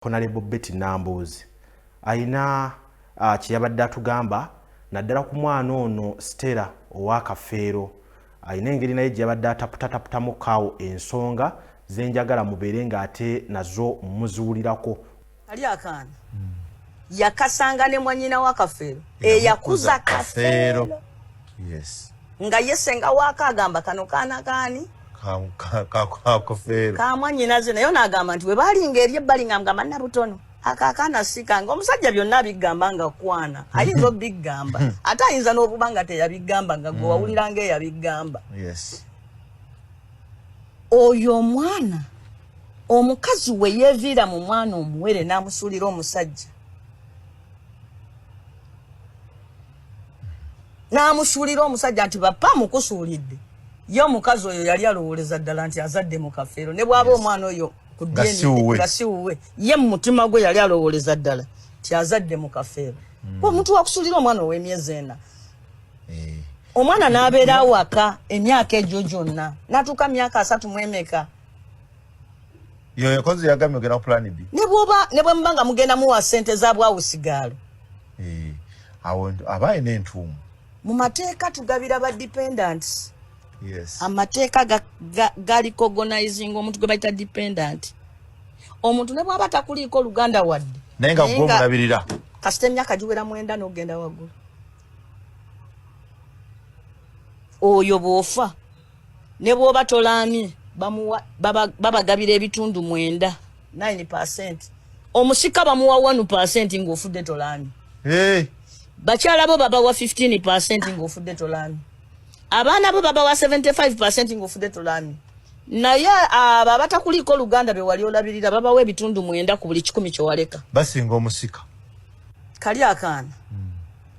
Honorable Betty Nambooze alina kye yabadde atugamba naddala ku mwana ono Stella owa Kafeero. Alina engeri naye gye yabadde ataputataputamu kaawo ensonga ze njagala mubeere ng'ate nazo muziwulirako. Ali akaana yakasanga ne mwanyina wa Kafeero eyakuza Kafeero. Yes. Nga ye senga waako agamba kano kaana kaani? Kafeero. Kamwanyinaze, naye onaagamba nti bwe baalinga eri ebbali nga mugamba nabutono ako akaana si kange. Omusajja byonna abigamba nga kwana ayinza obigamba, ate ayinza n'okuba nga teyabigamba, nga gwe wawulira nga eyabigamba. Oyo omwana omukazi we yeeviira mu mwana omuwere n'amusuulira omusajja, n'amusuulira omusajja nti bapa mukusuulidde. Ye omukazi oyo yali alowooleza ddala nti azadde mu Kafeero, ne bw'aba omwana oyo ku Nga DNA si wuwe. Nga si wuwe, ye mu mutima gwe yali alowooleza ddala nti azadde mu Kafeero. Omuntu wakusuulira omwana ow'emyezi 4, omwana n'abeera awaka emyaka egyo gyonna, n'atuuka myaka asatu mu emeka. Yoyo yakoze, yagambye ogenda ku plan B. Ne bwoba ne bwe muba nga mugenda muwa ssente za bwawusigaalo. Eh, awo aba alina entuumu. Mu mateeka tugabira ba dependants. Amateeka garecognizinga omuntu gwe bayita dependant, omuntu ne bwaba takuliiko oluganda wadde, naye nga gwe omulabirira. Kasita emyaka giwera 9 n'okugenda waggulu, oyo bw'ofa ne bw'oba tolaamye, babagabira ebitundu 9, 9%. Omusika bamuwa 1% ng'ofudde tolaamye. Hey. Bakyala bo babawa 15% ng'ofudde tolaamye. Abaana bo babawa 75% ng'ofudde tolaamye. Naye abo abatakuliiko oluganda be wali olabirira babawa ebitundu 9 ku buli 100 kyewaleka. Basinga omusika. Kali akaana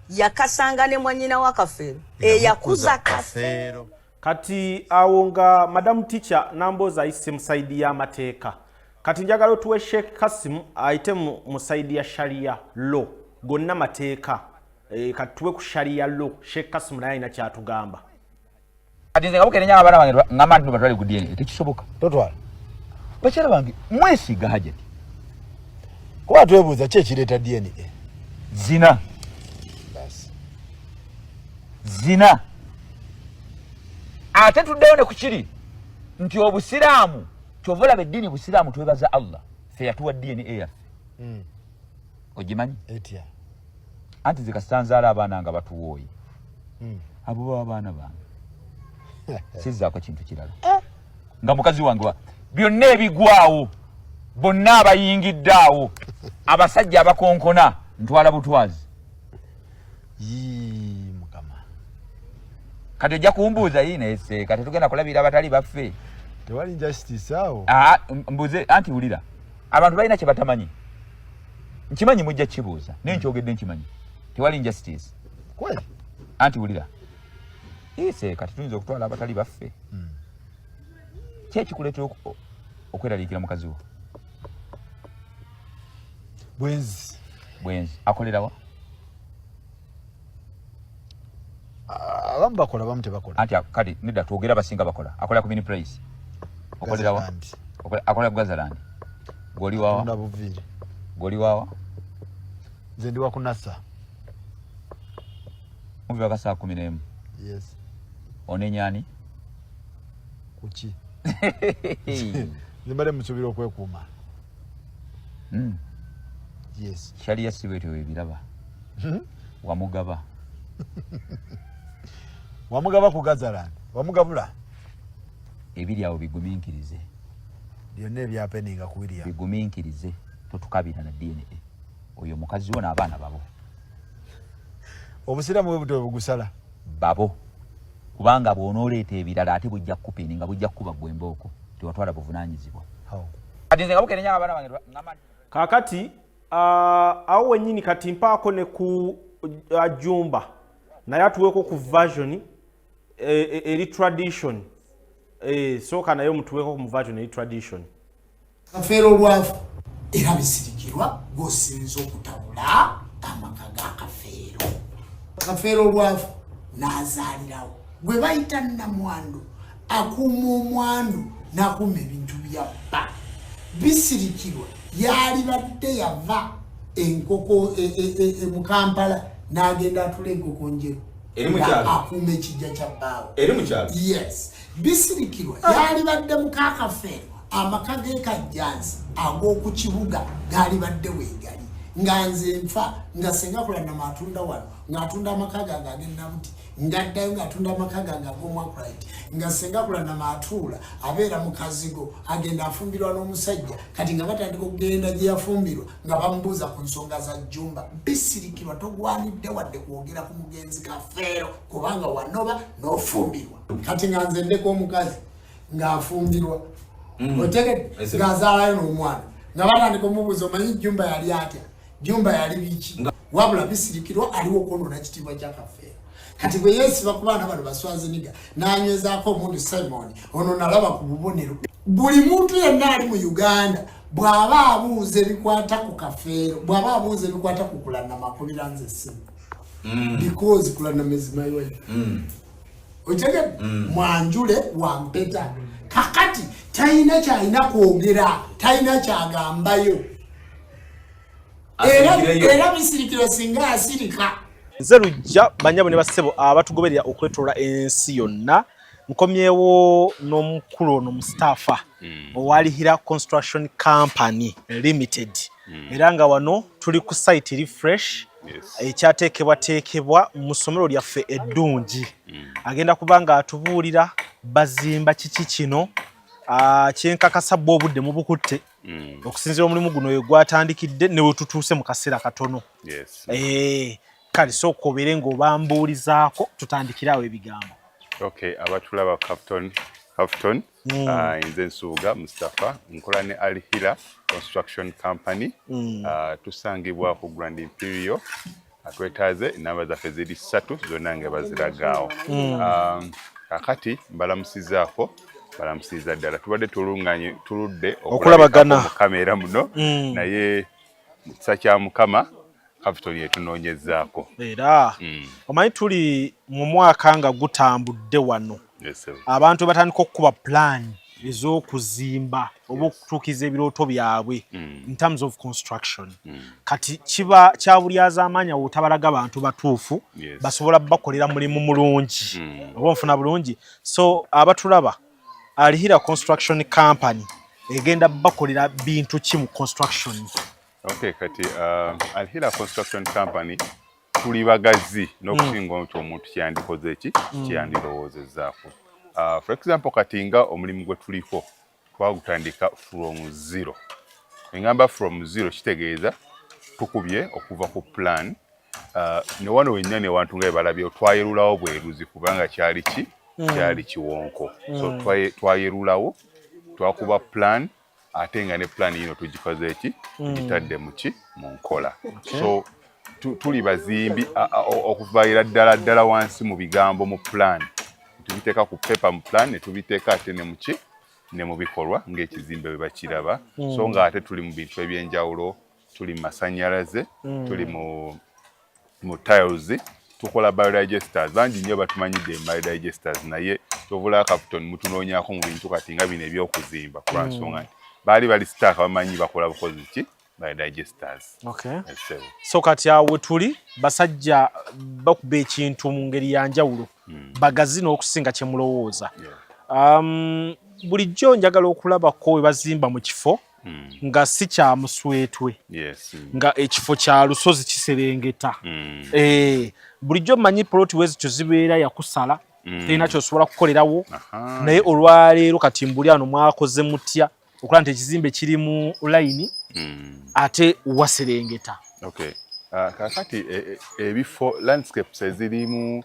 yakasanga ne mwanyina wa Kafeero eyakuza Kafeero. Kati awo nga Madam Teacher Nambooze ayise mu side y'amateeka, kati njagala otuwe Sheikh Kasim ayite mu side ya Sharia law. Gonna mateeka. Kati tuwe ku Sharia law, Sheikh Kasim naye alina kyatugamba. Kati nze nga bukerenya abaana bange ngamba nti batwale ku DNA, tekisoboka. Totwala. Bakyala bange mwesiga Hajati. Kuba twebuuza ki ekireeta DNA? Zina. Basi. Zina. Ate tuddeyo ne ku kiri nti obusiraamu, kyova olaba eddiini busiraamu, twebaza Allah ffe yatuwa DNA yaffe. Ogimanyi? Etya? Anti nze kasita nzaala abaana nga batuwooye, abo baba baana bange, sizzaako kintu kirala. Nga mukazi wange byonna ebigwawo, bonna abayingidde awo, abasajja abakonkona, ntwala butwazi. Yii, Mukama. Kati ojja kumbuuza, yii, naye seeka tetugenda kulabira abatali baffe? Tewali injustice awo? Aa, mbuze anti wulira, abantu balina kye batamanyi. Nkimanyi mujja kibuuza, naye nkyogedde, nkimanyi tewali injustice. Kweli? Anti wulira, ii, seeka tetuyinza okutwala abatali baffe. Ki ekikuleetera okweraliikira mukazi wo? Bwenzi. Bwenzi. Akolerawa? Abamu bakola, abamu tebakola. Anti kati nedda, twogere abasinga bakola. Akolera ku Mini Price? Okolerawa? Gazaland. Akolera ku Gazaland. Goli wawa? Tunda buviiri. Goli wawa? Nze ndi wa kunasa. Muvi waka saa 11? Yes. Onenyani? Kuki? Nze mbadde musuubira okwekuuma. Yes. Sharia si bwetyo webiraba. Wamugaba. Wamugaba ku Gazaland, wamugabula. Ebiri awo bigumiikirize. Byonna ebyapeninga ku William. Bigumiikirize, totukabira na DNA. Oyo mukazi wo n'abaana babo. Obusiraamu bwe butyo bwe bugusala. Babo, kubanga bw'onooleeta ebirala ate bujja kukupini nga bujja kukuba gwe embooko, tewatwala buvunaanyizibwa. How? Kati nze nga bukerenya abaana bange ngamba Kaakati awo wennyini kati mpaako ne ku Jumba naye atuweeko ku version eri tradition. Sooka naye omutuweeko mu version eri tradition. Kafeero olwavu era bisirikirwa gwosinza okutabula amaka ga Kafeero. Kafeero olwavu n'azaalirawo gwe bayita namwandu, akuuma omwandu n'akuuma ebintu bya bba. Bisirikirwa. Yalibadde yava enkoko mu Kampala n'agenda atula enkoko njeru akuuma ekijja kya bbaawe. Yes, Bisirikirwa yalibadde mukakafeero, amaka g'e Kajjansi ag'oku kibuga gaalibadde weegali. Nga nze nfa nga senga Kulanama atunda wano, ng'atunda amaka gange ag'enabuti, ngaddayo ng'atunda amaka gange ag'omwakulit, nga senga Kulanama atuula abeera mu kazigo, agenda afumbirwa n'omusajja. Kati nga batandika okugenda gye yafumbirwa nga bamubuuza ku nsonga za Jjumba. Bisirikirwa, togwanidde wadde kwogera ku mugenzi Kafeero kubanga wanoba n'ofumbirwa. Kati nga nze ndeka omukazi ng'afumbirwa, otegedde, ng'azaalayo n'omwana, nga batandika omubuuza, omanyi Jjumba yali atya, Jjumba yali biki? Wabula Bisirikirwa aliwo okwonoona kitiibwa kya Kafeero. Kati bwe yeesiba ku baana bano baswaziniga n'anywezaako omuntu Simon ono, nalaba ku bubonero. Buli muntu yenna ali mu Uganda bw'aba abuuza ebikwata ku Kafeero, bw'aba abuuza ebikwata ku Kulanama, akubira nze essimu because Kulanama is my wife. Otegedde? Mwanjule wampeta. Kakati talina kyalina kwogera, talina kyagambayo. Era Bisirikira singa asirika. Nze Lujja. Banyabo ne bassebo abatugoberera okwetoola ensi yonna, nkomyewo n'omukulu ono Mustafa owa Lihira Construction Company Limited, era nga wano tuli ku site refresh ekyateekebwateekebwa mu ssomero lyaffe eddungi. Agenda kuba nga atubuulira bazimba kiki kino. Kyenkakasa bwe obudde mubukutte okusinziira omulimu guno we gwatandikidde ne we tutuuse mu kaseera katono. Kale sooka obeere ng'obambuulizaako, tutandikire awo ebigambo. Okay, abatulaba Capton, Capton, nze Nsubuga Mustafa, nkola ne Al Hila Construction Company. Tusangibwa ku Grand Imperial. Atwetaaze enamba zaffe ziri ssatu zonna nga baziragaawo. Kakati mbalamusizaako, balamusiza ddala. Tubadde tulunganye, tuludde okulabagana mu kamera muno, naye mu kisa kya Mukama Capton yetunoonyezaako. Era omanyi tuli mu mwaka nga gutambudde wano, Yes, sir. abantu batandika okukuba plan ez'okuzimba oba okutuukiriza ebirooto byabwe in terms of construction. Kati kiba kya bulyazaamaanyi awo otabalaga bantu batuufu basobola bakolera mulimu mulungi oba onfuna bulungi. So abatulaba, Alihira Construction Company egenda bakolera bintu ki mu construction? Okay, kati Alhila Construction Company tuli bagazi n'okusinga nti omuntu kyeyandikoze ki kyeyandirowoozezzaako. For example, kati nga omulimu gwe tuliko twagutandika from zero. Engamba from zero kitegeeza tukubye okuva ku plan, ne wano wennyini ewantu nga bebalabye twayerulawo bweruzi kubanga kyali ki kyali kiwonko. So twayerulawo, twakuba plan, ate nga ne plan yino tugikoze eki tugitadde mu ki mu nkola. So tuli bazimbi okuvaira ddala ddala wansi mu bigambo mu plan, tubiteeka ku paper mu plan, ne tubiteeka ate ne muki ne mu bikolwa ng'ekizimbe bwe bakiraba. So ng'ate tuli mu bintu ebyenjawulo, tuli mu masannyalaze, tuli mu tiles, tukola biodigesters. Bangi nnyo batumanyidde mu biodigesters, naye kyovula Capton mutunoonyaako mu bintu kati nga bino ebyokuzimba, kulwa nsonga nti baali bali stuck, bamanyi bakola bukozi ki biodigesters. Yes, sir. So kati awo we tuli, basajja bakuba ekintu mu ngeri ya njawulo, bagazi n'okusinga kye mulowooza. Bulijjo njagala okulabako we bazimba mu kifo nga si kya muswetwe, nga ekifo kya lusozi kiserengeta. Bulijjo mmanyi poloti wezityo zibeera yakusala, terina kyosobola kukolerawo. Naye olwaleero kati mbuli ano mwakoze mutya okulaba nti ekizimbe kiri mu layini ate waserengeta? Okay. Kakati ebifo landscapes ezirimu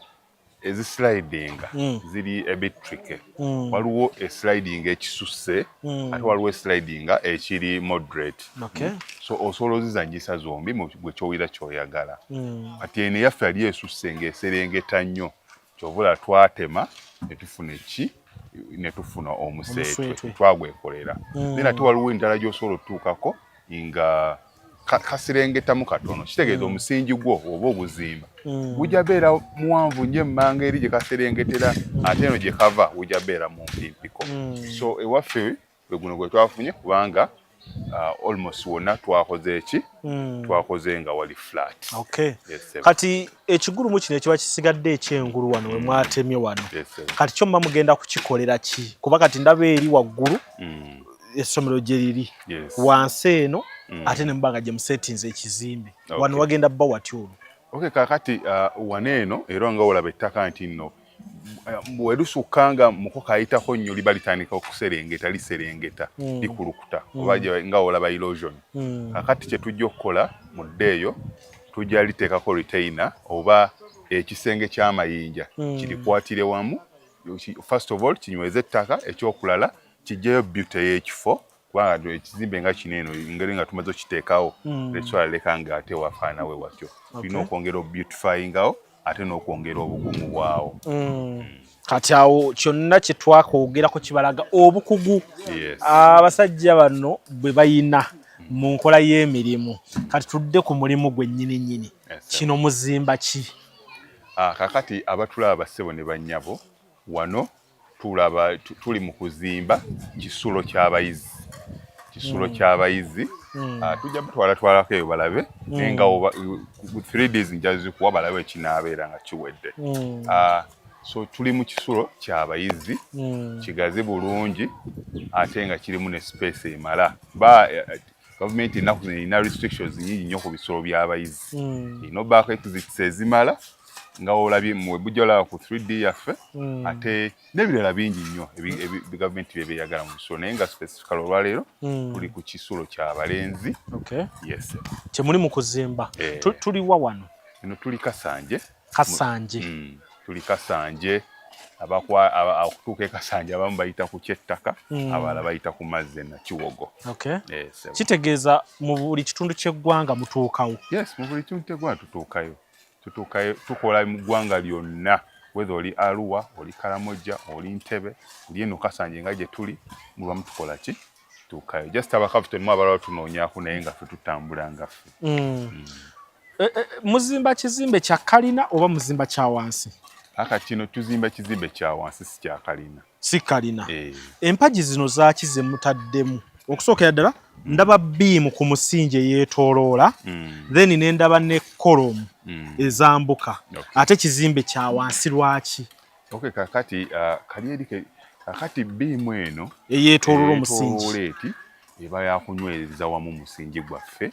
ezislidinga ziri a bit tricky. Waliwo esliding ekisusse, ate waliwo eslidinga ekiri moderate. So osobola ozizanyisa zombi mu gwe kyowulira kyoyagala. Kati eno eyaffe yali esusse ng'eserengeta nnyo, kyovula twatema ne tufuna eki ne tufuna omuseetwe. Omuseetwe. Twagwekolera. Then ate waliwo endala gy'osobola otutuukako nga kasirengetamu katono, kitegeeza omusingi gwo oba oguzimba gujja beera muwanvu nnyo emmanga eri gye kaserengetera, ate eno gye kava gujja beera mumpimpiko. So ewaffe gwe guno gwe twafunye kubanga Almost wonna twakoze eki, twakoze nga wali flat. Yes, sir. Kati ekigulumu kino ekiba kisigadde ekyengulu wano we mwatemye wano, Yes, sir. kati kyo muba mugenda kukikolera ki? Kuba kati ndaba eri waggulu essomero gye liri, wansi eno ate ne muba nga gye musetinze ekizimbe. Wano wagenda bba watya olwo? Okay, kakati wano eno era nga olaba ettaka nti nno bwe lusukka nga mukoka ayitako nnyo, liba litandika okuserengeta, liserengeta, likulukuta oba nga olaba erosion. Kakati kye tujja okukola mu ddeeyo, tujja liteekako retainer oba ekisenge ky'amayinja kirikwatire wamu. First of all, kinyweze ettaka. Ekyokulala, kijjeyo beauty y'ekifo, kubanga ekizimbe nga kino eno engeri nga tumaze okiteekawo, tekisobola leka nga ate wafaana we watyo. Tulina okwongera obeautifyingawo ate n'okwongera obugumu bwawo. Kati awo kyonna kye twakwogerako kibalaga obukugu abasajja bano bwe bayina mu nkola y'emirimu. Kati tudde ku mulimu gwe nnyini nnyini. Kino muzimba ki? Ah, kakati abatulaba, bassebo ne bannyabo, wano tulaba tuli mu kuzimba kisulo ky'abayizi, kisulo ky'abayizi. Ah, tujja batwalatwalako eyo balabe, naye nga 3 days nja zikuwa balabe ekinaabeera nga kiwedde. Ah, so tuli mu kisulo ky'abayizi, kigazi bulungi ate nga kirimu ne space emala. Ba gavumenti ennaku zino erina restrictions nyingi nnyo ku bisulo by'abayizi. Erina obbaako exits ezimala nga olabye bujja olaba ku 3D yaffe, ate n'ebirala bingi nnyo gavumenti bye beeyagala mu bisulo, naye nga specifically olwaleero tuli ku kisulo ky'abalenzi. Yes. Kyemuli mu kuzimba. Eh. Tuliwa wano? Eno tuli Kasanje. Kasanje. Tuli Kasanje. Okutuuka e Kasanje abamu bayita ku kyettaka, abalala bayita ku mazzi e Nakiwogo. Yes. Kitegeeza mu buli kitundu ky'eggwanga mutuukawo? Yes, mu buli kitundu ky'eggwanga tutuukayo, tutuukayo, tukola mu ggwanga lyonna, whether oli Arua, oli Karamoja, oli Ntebe, oli eno Kasanje nga gye tuli, mubamu tukola ki, tutuukayo. Just abakafu tolimu, abalala tunoonyaako, naye nga ffe tutambula nga ffe. Muzimba kizimbe kya kalina oba muzimba kya wansi? Aka kino tuzimba kizimbe kya wansi, si kya kalina. Si kalina? Eh. Empagi zino zaaki ze mutaddemu? Okusookera ddala ndaba beam ku musingi eyeetooloola, then ne ndaba ne column ezambuka. Ate kizimbe kya wansi, lwaki? Okay, kakati kali eri kakati beam eno eyeetooloola omusingi. Eyeetooloola eti eba yakunywereza wamu musingi gwaffe.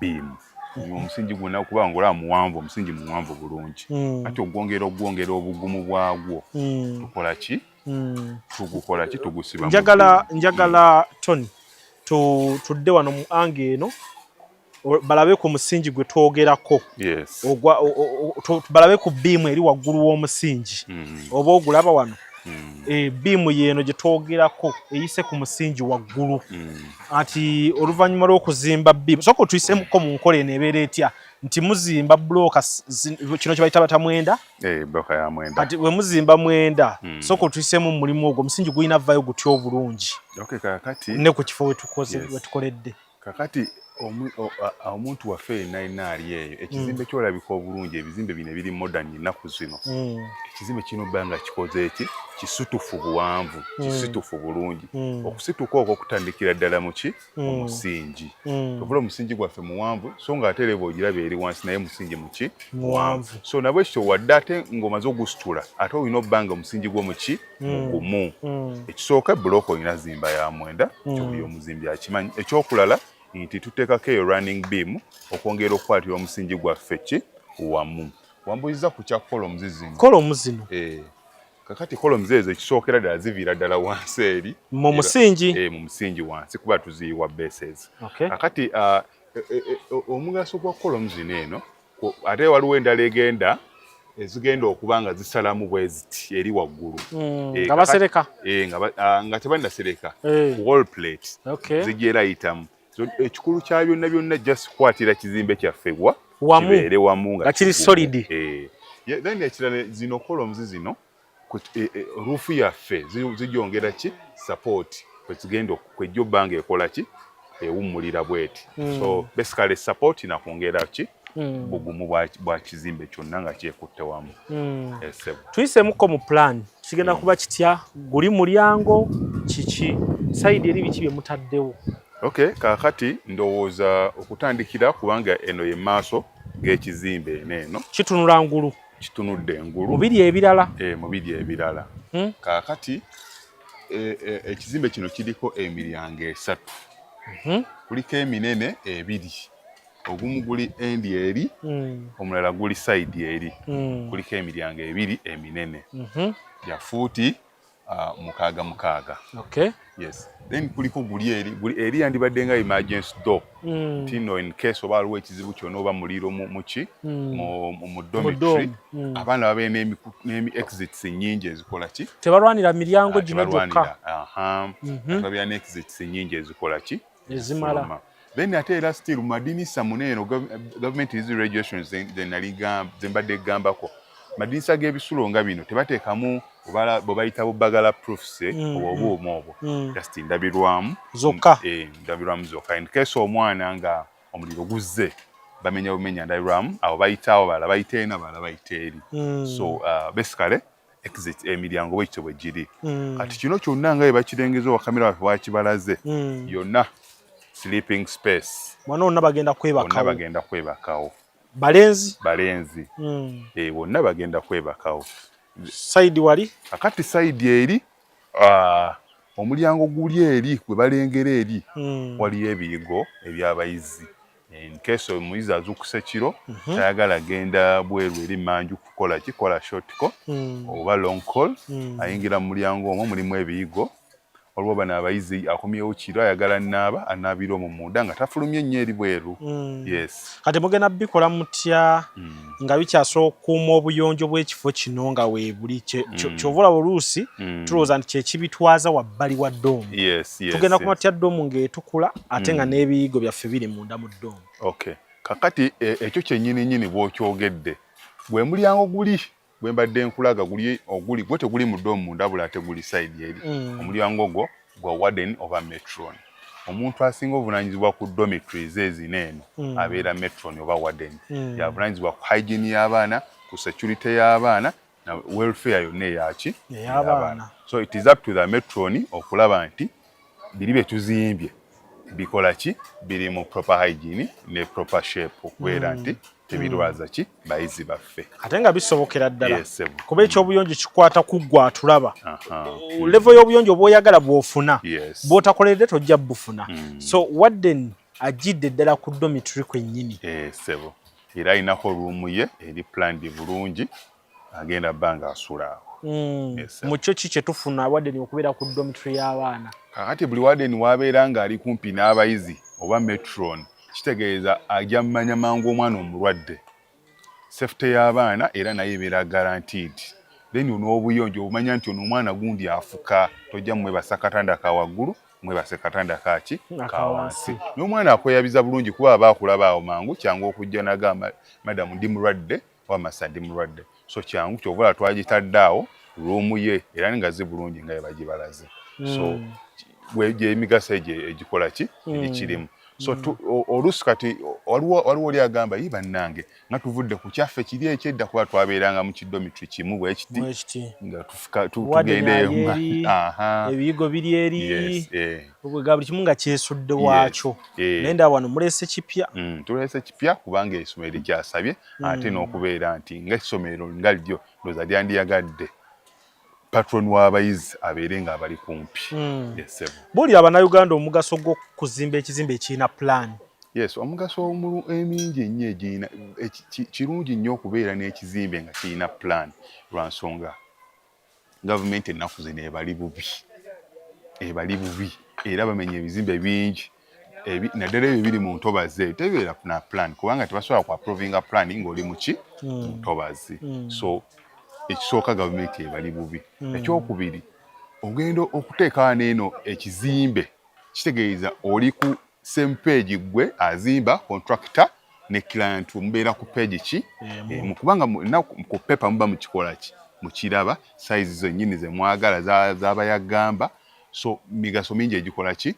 Beam omusingi gwonna, kubanga olaba muwanvu, omusingi muwanvu bulungi. Kati ogwongera obugumu bwagwo, tukola ki? Tugukola ki? Tugusiba mu Njagala beam. Njagala Tony tudde wano mu angle eno, balabe ku musingi gwe twogerako. Ogwa balabe ku beam eri waggulu w'omusingi. Oba ogulaba wano? Beam yeeno gye twogerako eyise ku musingi waggulu. Ati oluvannyuma lw'okuzimba beam, sooka otuyisemuko mu nkola eno ebeera etya, nti muzimba bulooka kino kye bayita bata mwenda? Eh, bloka ya 9. Kati bwe muzimba 9, sooka otuyiseemu mu mulimu ogwo, omusingi gulina vaayo gutya obulungi? Okay, kakati ne ku kifo wetukoze wetukoledde. Kakati omuntu waffe yenna yenna ali eyo, ekizimbe kyolabika obulungi, ebizimbe bino ebiri modern ennaku zino, ekizimbe kino bba nga kikoze eki kisitufu buwanvu, kisitufu bulungi. Okusituka okwo kutandikira ddala muki? Omusingi. Ovula omusingi gwaffe muwanvu, so nga ate level ogiraba eri wansi, naye musingi muki? Muwanvu. So nabwe ekyo wadde ate ng'omaze ogusitula, ate olina obba nga omusingi gwo muki? Mugumu. Ekisooka, bulooka olina zimba ya 9, kyobuli omuzimbi akimanyi. Ekyokulala nti tuteekako eyo running beam okwongera okukwatira omusingi gwaffe ki wamu. Wambuuziza ku kya columns zino. Column zino. Eh, kakati columns ezo ekisookera ddala ziviira ddala wansi eri mu musingi. Eh, mu musingi wansi, kuba tuziyiwa bases. Kakati omugaso gwa columns zino eno, ate waliwo endala egenda ezigenda okuba nga zisalamu bwe ziti eri waggulu. Eh, nga basereka. Nga tebannasereka. Wall plate zijja era ayitamu. So, ekikulu kya byonna byonna just kukwatira kizimbe kyaffe wa Wamu. Kibeere wamu. Nga kiri kigumu. Solid. Eh. Yeah, then ekirala, zino columns zino roof yaffe zijongera ki? Support kwezigenda kwejja obba nga ekola ki? Ewummulira bweti. So basically support nakwongera ki? Bugumu bwa kizimbe kyonna nga kyekutte wamu. Yes, sir. Tuyiseemuko mu plan, kigenda kuba kitya? Guli mulyango kiki? Side eri biki bye mutaddewo? Okay, kaakati ndowooza okutandikira, kubanga eno ye maaso g'ekizimbe, eno eno Kitunula ngulu. Kitunudde engulu. Mubiri ebirala. Mubiri ebirala. Kaakati ekizimbe kino kiriko emiryango esatu. Kuliko eminene ebiri, ogumu guli endi eri, omulala guli side eri. Kuliko emiryango ebiri eminene, ya fuuti 6 6. Yes, then kuliko guli eri, guli eri yandibadde nga emergency door, tino in case oba waliwo ekizibu kyonna oba muliro muki mu dormitory, abaana babeere n'emi exits nnyingi ezikola ki? Tebalwanira miryango gino gyokka. Aha, babeera ne exits nnyingi ezikola ki? Ezimala. Ezifuluma. Then ate era still mu madinisa muneeno, government izi regulations ze mbadde gambako, madinisa g'ebisulo nga bino tebateekamu bwe bayita bu burglar proofs, obwo obuuma obwo, just ndabirwamu Zokka. Ndabirwamu zokka, in case omwana nga omuliro guzze bamenya bumenya ndabirwamu, abo bayitaawo, balala bayita eno, abalala bayita eri. So basically exit, emiryango bwekityo bwe giri. Kati kino kyonna nga bwe bakirengeza, owakamera waffe wakibalaze, yonna sleeping space. Bonna bonna bagenda Bonna kwebakawo? Bagenda kwebakawo. Balenzi? Balenzi. Bonna bagenda kwebakawo. Side wali? Akati side eri, omulyango guli eri gwe balengera eri, waliyo ebiyigo ebyabayizi, in case omuyizi azuukuse kiro, tayagala genda bweru eri manju kukola kikola short call oba long call, ayingira mu mulyango omwo, mulimu ebiyigo. Waliwo bano abayizi akomyewo kiro, ayagala naaba, anaabira omwo munda nga tafulumye nnyo eri bweru. Yes. Kati mugenda bikola mutya nga bikyasobola okukuuma obuyonjo bw'ekifo kino nga weebuli? Kyova olaba oluusi tulowooza nti kyekibitwaza wabbali wa dorm. Tugenda kumatya dorm ng'etukula ate nga n'ebiyigo byaffe biri munda mu dorm? Okay, kakati ekyo kyennyini nnyini bw'okyogedde, gwe mulyango guli gwe mbadde nkulaga, guli oguli gwe teguli mu dorm munda bula, ate guli side eri. Omulyango ogwo gwa warden oba matron. Omuntu asinga obuvunaanyizibwa ku dormitories ezino eno abeera matron oba warden. Yavunaanyizibwa ku hygiene y'abaana, ku security y'abaana na welfare yonna eyaki? Ey'abaana. So it is up to the matron okulaba nti biri bye tuzimbye bikola ki, biri mu proper hygiene ne proper shape, okubeera nti tebirwaza ki bayizi baffe. Ate nga bisobokera ddala. Yes, sebo. Kuba ekyobuyonjo kikwata ku ggwe atulaba. Level y'obuyonjo bw'oyagala bw'ofuna, bw'otakoleredde tojja bufuna. So warden ajjidde ddala ku dormitory kwennyini. Sebo, era alinako room ye eri planned bulungi, agenda bba nga asula awo. Yes, sir. Mu kyo ki kye tufuna warden okubeera ku dormitory y'abaana? Kakati buli warden wabeera ng'ali kumpi n'abayizi oba matron, kitegeeza ajja mmanya mangu omwana omulwadde, safety y'abaana era naye ebeera guaranteed. Then n'obuyonjo, omanya nti ono omwana gundi afuka, tojja mwebasa katanda ka waggulu, mwebase katanda kaki? Akawansi. N'omwana akweyabiza bulungi kuba aba akulaba awo mangu, kyangu okujja nagamba, "Madamu, ndi mulwadde," oba, "Masa, ndi mulwadde." So kyangu, kyova twagitadde awo room ye era ngazi bulungi nga yebagibalaze. So gyemigaso egyo egikola ki egikirimu. So oluusi kati waliwo oli agamba, "Yi bannange, nga tuvudde ku kyaffe kiri ekyedda," kuba twabeeranga mu kidomitory kimu bwekiti Bwekiti. nga Warden tugenda eyo ali eri, ebiyigo biri eri, Yes. buli kimu nga kyesudde waakyo. Yes. Naye ndaba wano muleese kipya. Tuleese kipya kubanga essomero likyasabye, ate n'okubeera nti ng'essomero nga lyo ndowooza lyandiyagadde patron w'abayizi abeere ng'abali kumpi. Yes, sebo. Buulira Abannayuganda omugaso gw'okuzimba ekizimbe ekirina plan. Yes, omugaso emingi ennyo egirina. Kirungi nnyo okubeera n'ekizimbe nga kirina plan, lwa nsonga gavumenti ennaku zino ebali bubi, ebali bubi, era bamenya ebizimbe bingi naddala ebyo biri mu ntobazi, ebyo tebibeera na plan kubanga tebasobola ku approvinga plan ng'oli muki mu ntobazi. So ekisooka, gavumenti ebali bubi. Ekyokubiri, ogenda okuteeka wano eno ekizimbe, kitegeeza oli ku same page, gwe azimba, contractor ne client, mubeera ku page ki? Emu. Kubanga ku paper muba mukikola ki, mukiraba size zennyini ze mwagala zaba yagamba. So migaso mingi egikola ki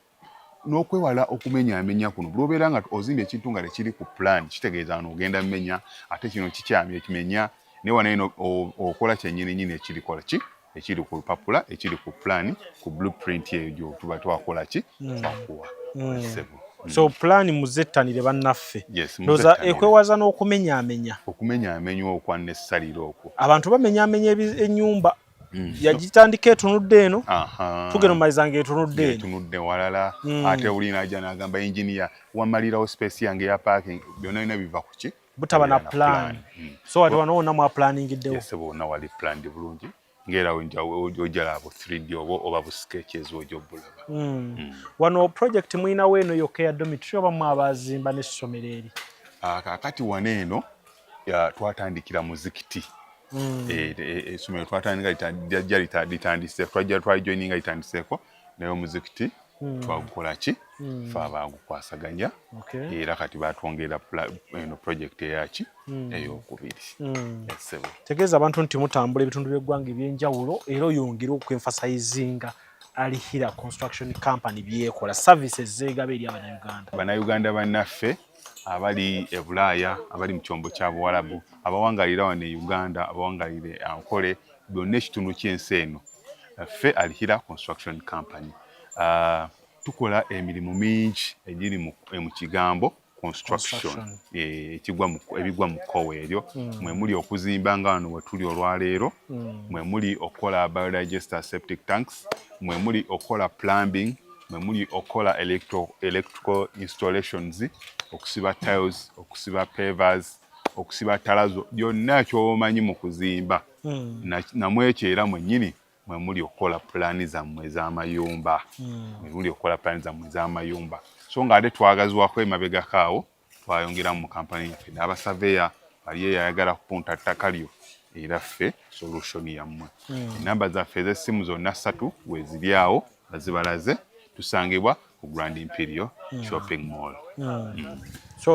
n'okwewala okumenyaamenya kuno. Buli obeera nga ozimba ekintu nga tekiri ku plan, kitegeeza wano ogenda mmenya, ate kino kikyamya ekimenya, naye wano eno okola kyennyini nyini ekirikola ki? Ekiri ku lupapula, ekiri ku plan, ku blueprint eyo gyotuba twakola ki, twakuwa. Sebo. So plan muzettanire bannaffe. Yes, ndowooza muzettanire. Ekwewaza n'okumenyaamenya. Okumenyaamenya okwannessalira okwo. Abantu bamenyaamenya ennyumba, yagitandika etunudde eno, tugenda omumaliza ng'etunudde eno. Etunudde walala. Ate oli najja n'agamba, "Engineer, wamalirawo space yange ya parking." Byonna byonna biva ku ki? Butaba na Kubeera plan. So ate wano wonna mwaplaningiddewo? Yes, bwonna wali planned bulungi, ng'era ojja bu 3D oba bu sketches ojja obulaba. Wano project mulinawo eno yokka eya dormitory oba mu abazimba n'essomero eri? Ah, kaakati wano eno twatandikira muzikiti. Essomero twatandika lyajja litandise, twajja twalijoininga litandiseeko, naye omuzikiti twagukola ki, fe abagukwasaganya. Era kati batwongera eno project eyaki, eyokubiri. Yes, sebo. Tegeeza abantu nti mutambula ebitundu by'eggwanga ebyenjawulo, era oyongere okwemphasizinga Alhira Construction Company byekola, services zeegaba eri Abannayuganda. Bannayuganda bannaffe abali e Bulaaya, abali mu kyombo kya Buwalabu, abawangalira wano e Uganda, abawangalira e Ankole, byonna ekitundu ky'ensi eno, ffe Alhira Construction Company, tukola emirimu mingi egiri mu kigambo construction. Construction. Ebigwa mu kkowe eryo mwe muli okuzimba nga wano we tuli olwaleero, mwe muli okukola biodigester septic tanks, mwe muli okukola plumbing, mwe muli okukola electrical installations, okusiba tiles, okusiba pavers, okusiba terrazzo, byonna kyomanyi mu kuzimba. Namwekyo era mwennyini mwe muli okukola pulaani zammwe ez'amayumba, mwe muli okukola pulaani zammwe ez'amayumba. So ng'ate twagaziwako emabegako awo, twayongeramu mu kampani yaffe n'abasaveya ali eyayagala kupunta ttaka lyo, era ffe solution yammwe. Enamba zaffe ez'essimu zonna ssatu weeziri awo bazibalaze. Tusangibwa ku Grand Imperial Shopping Mall.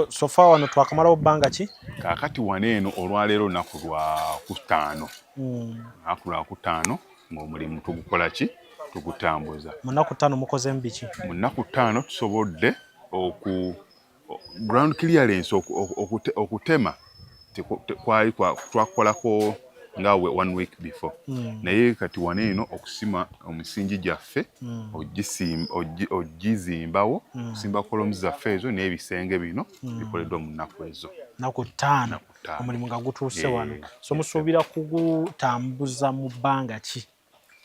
So far wano twakamalawo bbanga ki? Kaakati wano eno olwaleero lunaku lwa kutaano, lunaku lwa kutaano ng'omulimu tugukola ki, tugutambuza. Mu nnaku 5 mukozemu biki? Mu nnaku 5 tusobodde oku ground clearance, okutema kwali twakolako nga one week before, naye kati wano eno okusima omusingi gyaffe, ogizimbawo, okusimba columns zaffe ezo n'ebisenge bino bikoleddwa mu nnaku ezo. Nnaku 5. Nnaku 5. Omulimu nga gutuuse wano. So Yes. musuubira kugutambuza mu bbanga ki?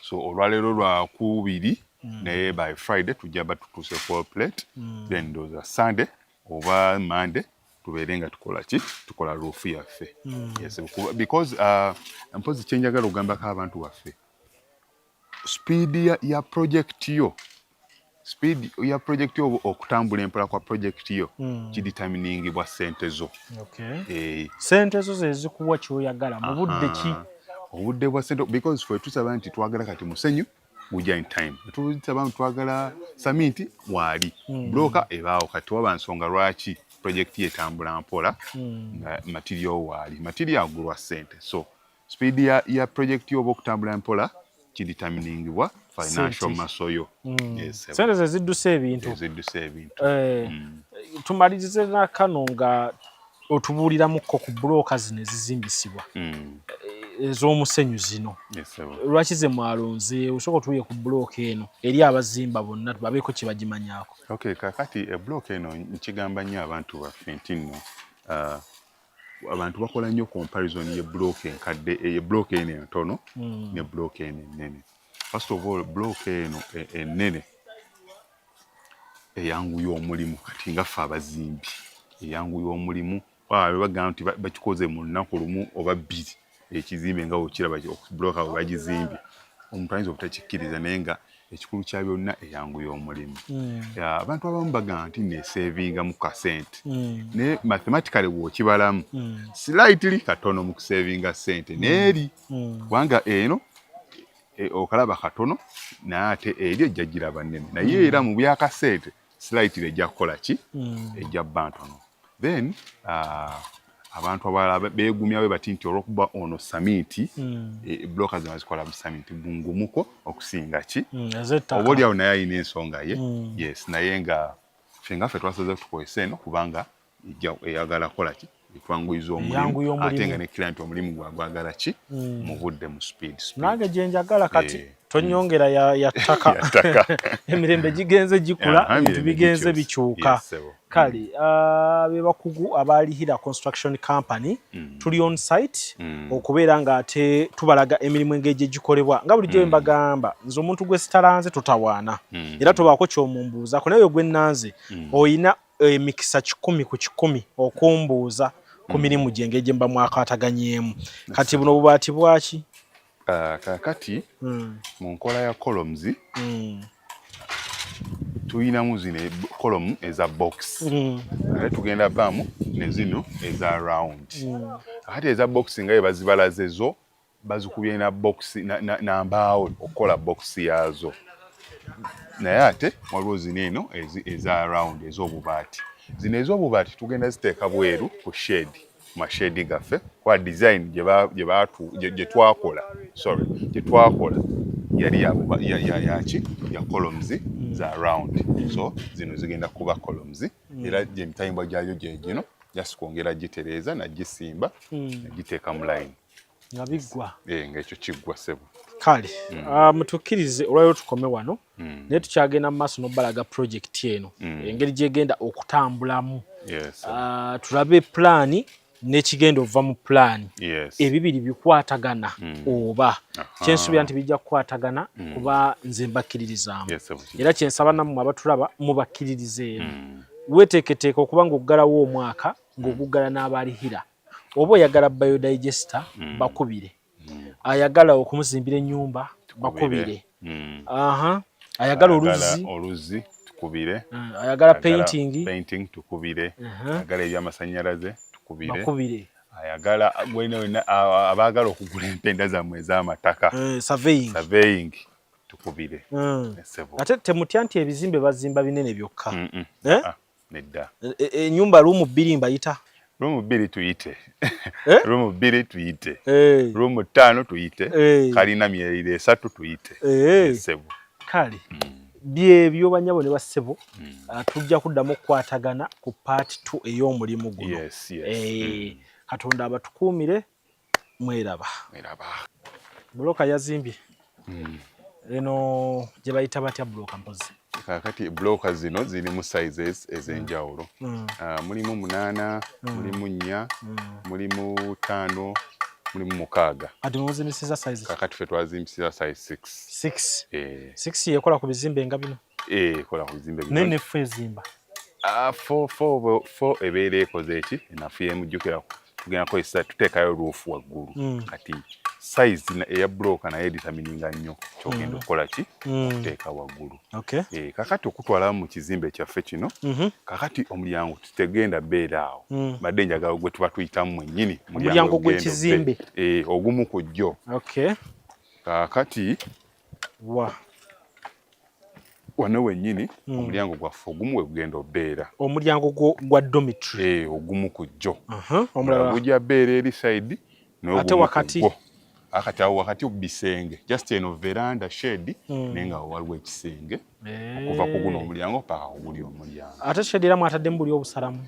So olwaleero lwakubiri, naye by Friday tujja ba tutuuse full plate. Then ndowooza Sunday oba Monday tubeere nga tukola ki, tukola roof yaffe. Yes, because mpozi kyenjagala okugambako abantu baffe, speed ya project yo, speed ya project yo oba okutambula empola kwa project yo kideterminingibwa ssente zo. Sente zo ze zikuwa kyoyagala mu budde ki? Aha. Obudde bwa sente, because ffe tusaba nti twagala kati musenyu gujja in time, tusaba nti twagala saminti waali, bulooka ebaawo. Kati waba nsonga lwaki project yetambula mpola nga material waali, material agulwa ssente. So speed ya project yo oba okutambula mpola kideterminingibwa financial Sente. muscle yo. Yes, Sente ze ziddusa ebintu. Eziddusa ebintu. Tumalirize nakano nga otubuuliramukko ku bulooka zino ezizimbisibwa, ez'omusenyu zino. Yes, sir. Lwaki ze mwalonze? Osooka otuuye ku bulooka eno eri abazimba bonna babeeko kye bagimanyaako. Okay, kakati ebulooka eno nkigamba nnyo abantu baffe nti nno abantu bakola nnyo comparison y'ebulooka enkadde, ey'ebulooka eno entono ne bulooka eno ennene. First of all, bulooka eno ennene eyanguya omulimu. Kati nga ffe abazimbi, eyanguya omulimu. Bagamba nti bakikoze mu lunaku lumu oba 2 ekizimbe nga okiraba bulooka bwe bagizimbye, omuntu ayinza obutakikkiriza, naye nga ekikulu kya byonna eyanguya omulimu. Abantu abamu bagamba nti nesevinga mu kasente, naye mathematically bw'okibalamu, slightly katono mu kusevinga sente neeri, kubanga eno okalaba katono, naye ate eri ejja giraba nnene, naye era mu byakasente slightly ejja kukola ki, ejja bba ntono. Then abantu abalala beegumya bwe bati nti olwokuba ono saminti, bulooka zino bazikola mu saminti bungumuko okusinga ki, Ez'ettaka. Oba oliawo naye alina ensonga ye. Yes, naye nga ffe twasaze tukozesa eno kubanga eyagala kukola ki, Etwanguyiza omulimu ate nga ne client omulimu gwagwagala ki mu budde, mu speed. Nange gye njagala kati tonyongera ya ttaka. Emirembe gigenze gikula, ebintu bigenze bikyuka. Kale be bakugu aba Al Hillah Construction Company. Tuli on site okubeera nga ate tubalaga emirimu engeri gye gikolebwa. Nga bulijjo mbagamba, nze omuntu gwe sitalanze totawaana, era tobaako kyomumbuuzako, naye gwe nnanze oyina emikisa 100% okumbuuza ku mirimu gye engeri gye mba mwakataganyeemu. Kati buno bubaati bwaki? Kakati mu nkola ya columns tuyinamu zino column eza box, ate tugenda baamu ne zino eza round. Ate eza box nga ye bazibalaze zo bazikubye na box na mbaawo okukola box yaazo, naye ate waliwo zino eno eza round ez'obubaati. Zino ez'obubaati tugenda ziteeka bweru ku shed, ma shed gaffe, kwa design gye twakola, sorry, gye twakola yali yaki ya columns za round. So zino zigenda kuba columns, era gye mitayimbwa gyayo gye gino, just kwongera gitereeza nagisimba nagiteeka mu line. Nga biggwa. Eh, nga ekyo kiggwa, ssebo. Kale mutukkirize olwaliro tukome wano, naye tukyagenda mu maaso n'obalaga project eno engeri gyegenda okutambulamu. Tulabe pulaani n'ekigenda ova mu pulaani. Ebibiri bikwatagana oba kyensuubira nti bijja kukwatagana, kuba nze mbakkiririzaamu. Era kyensaba nammwe abatulaba mubakkiririzeemu. Weeteeketeeka okuba ng'oggalawo omwaka ng'oguggala n'aba Al Hillah. Oba oyagala biodigester, bakubire. Ayagala okumuzimbira ennyumba, bakubire. Aha, ayagala oluzzi, oluzzi tukubire. Ayagala painting, painting tukubire. Ayagala ebyamasanyalaze tukubire. Bakubire. Ayagala gwena wena abaagala okugula empenda zammwe ez'amataka, surveying, surveying tukubire. Ate temutya nti ebizimbe bazimba binene byokka. Eh? Ah, nedda. Ennyumba room 2 mbayita. Room 2 tuyite. Eh? Room 2 tuyite. Eh. Room 5 tuyite. Eh. Kalina myerire 3 tuyite. Eh. Sebo. Kale byebyo banyabo ne bassebo, tujja kuddamu okukwatagana ku part 2 ey'omulimu guno. Yes. Eh, Katonda abatukuumire, mweraba. Mweraba. Buloka yazimbye eno gye bayita batya buloka mpozi? Kakati bloka zino zirimu sizes ez'enjawulo. Mulimu 8, mulimu 4, mulimu 5, mulimu 6. Kati muzimbisiza size ki? Kakati ffe twazimbisiza size 6. 6? Eh. 6 yekola ku bizimbe nga bino? Eh, ekola ku bizimbe bino. Naye neffe ezimba? Ah, four ebeera ekoze eki enafu yemujjukira tugenda kukozesa tuteekayo roof waggulu. Kati size eya bloka naye determininga nnyo kyogenda okukola ki okuteeka waggulu. Eh, kakati okutwala mu kizimbe kyaffe kino, kakati omulyango tutegenda beera awo. Badde njagala gwe tuba tuyitamu mwennyini. Omulyango ogenda gw'ekizimbe. Eh, ogumu ku jjo. Kakati wa wano wennyini omulyango gwaffe ogumu we gugenda obeera. Omulyango gwa dormitory. Eh, ogumu ku jjo. Omulala gujja beera eri side. Ate wakati? Akati awo wakati ku bisenge, just eno veranda shed, naye nga waliwo ekisenge okuva ku guno omulyango paka ku guli omulyango. Ate shed era mwataddemu buli obusalamu?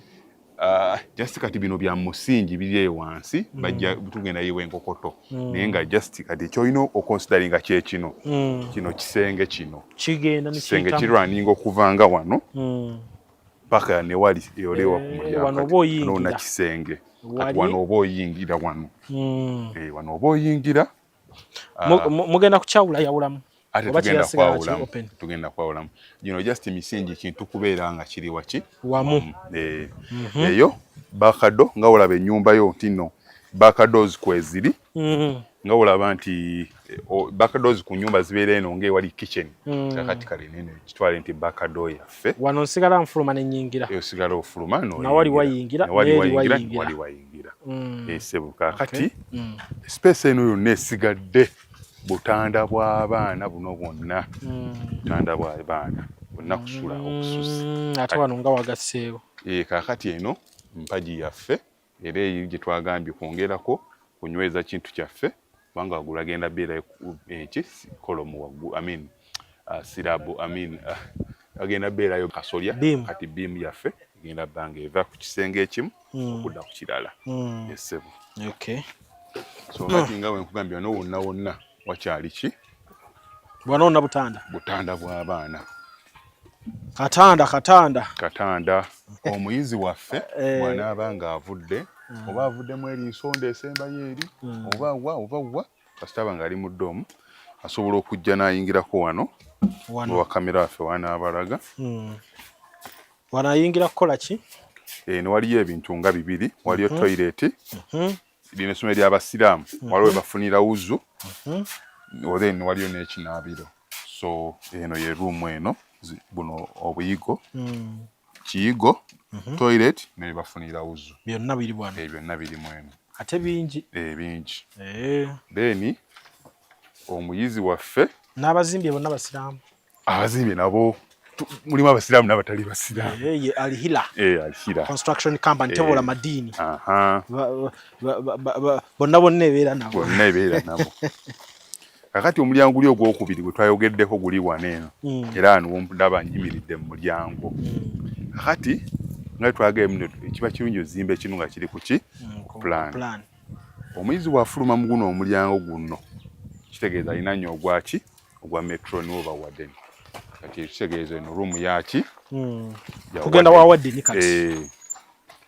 Just kati bino bya musingi biri eyo wansi, bajja tugenda yiwa enkokoto, naye nga just kati kyolina okonsideringa kye kino, kino kisenge kino kigenda ne kisenge kiyitamu. Kirwaninga okuva nga wano paka ne wali olewa ku mulyango. Wano Kati oba oyingira. wano na kisenge kati Wali. Wano oba oyingira wano. Eh, wano oba oyingira. Mugenda kukyawula yawulamu Ate oba tugenda kiyasigala kiri kwawulamu. open? Tugenda kwawulamu gino just misingi kintu kubeera nga kiri waki. Wamu. Eh, eyo back door nga olaba ennyumba yo nti no back doors kweziri, nga olaba nti back doors ku nyumba zibeera eno ng'ewali kitchen. Kakati kale nene kitwale nti back door yaffe. Wano nsigala nfuluma ne nnyingira. Osigala ofuluma n'oyingira. Nawali wayingira, Nawali n'eri wayingira, wayingira. wali wayingira. Esebo kakati space eno yonna esigadde butanda bw'abaana buno bwonna, butanda bw'abaana bwonna kusula obususi. Ate wano nga wagasseewo? Eh, kaakati eno mpagi yaffe era eyo gye twagambye kwongerako kunyweza kintu kyaffe, kubanga waggulu agenda beerayo eki column waggulu, I mean, slab, I mean, agenda beerayo kasolya. Beam. Kati beam yaffe Egenda bbanga eva ku kisenge ekimu okudda ku kirala. Essebo. Okay. So kati nga bwe nkugambye, wano wonna wonna wakyali ki? Bwana wonna butanda. Butanda bw'abaana. Katanda, katanda. Katanda. Omuyizi waffe bw'anaaba ng'avudde, oba avuddemu eri nsonda esembayo eri, oba wa oba wa, kasita aba ng'ali mu dorm, asobola okujja n'ayingirako wano. Wano. Wa kamera waffe wanaabalaga. Wano ayingira kukola ki? Eno waliyo ebintu nga bibiri. Waliyo toilet. Lino essomero ly'abasiraamu, waliwo we bafunira wuzu, then waliyo n'ekinaabiro. So eno ye room eno, buno obuyigo, kiyigo, toilet ne bafunira wuzu. Byonna biri wano. Byonna birimu eno. Ate bingi. Bingi. Then omuyizi waffe N'abazimbye bonna basiraamu. Abazimbye nabo mulimu abasiraamu n'abatali basiraamu. Ye Alhila Alhila Construction Company tebola madiini. Bonna bonna ebeera nabo. Bonna ebeera nabo. Kakati omulyango guli ogwokubiri gwe twayogeddeko guli wano eno. Era wano ndaba nyimiridde mu mulyango. Kakati nga twagambye, kiba kirungi ozimba ekintu nga kiri ku ki? Plan. Plan. Omuyizi bw'afuluma mu guno omulyango guno, kitegeeza alina nnyo ogwaki? Ogwa matron oba warden. Kati ekitegeeza eno room yaki? Ya Tugenda warden. Wa warden kati.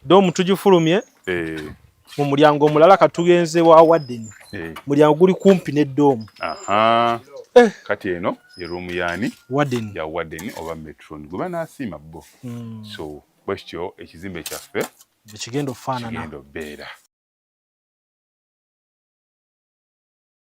Dorm tugifulumye mu mulyango omulala, katugenze wa warden. Mulyango guli kumpi ne dorm. Kati eno ye room yaani? Warden. Ya warden oba matron gwe banaasiima bo. So bwe kityo ekizimbe kyaffe ekigenda okufaanana. Kigenda obeera.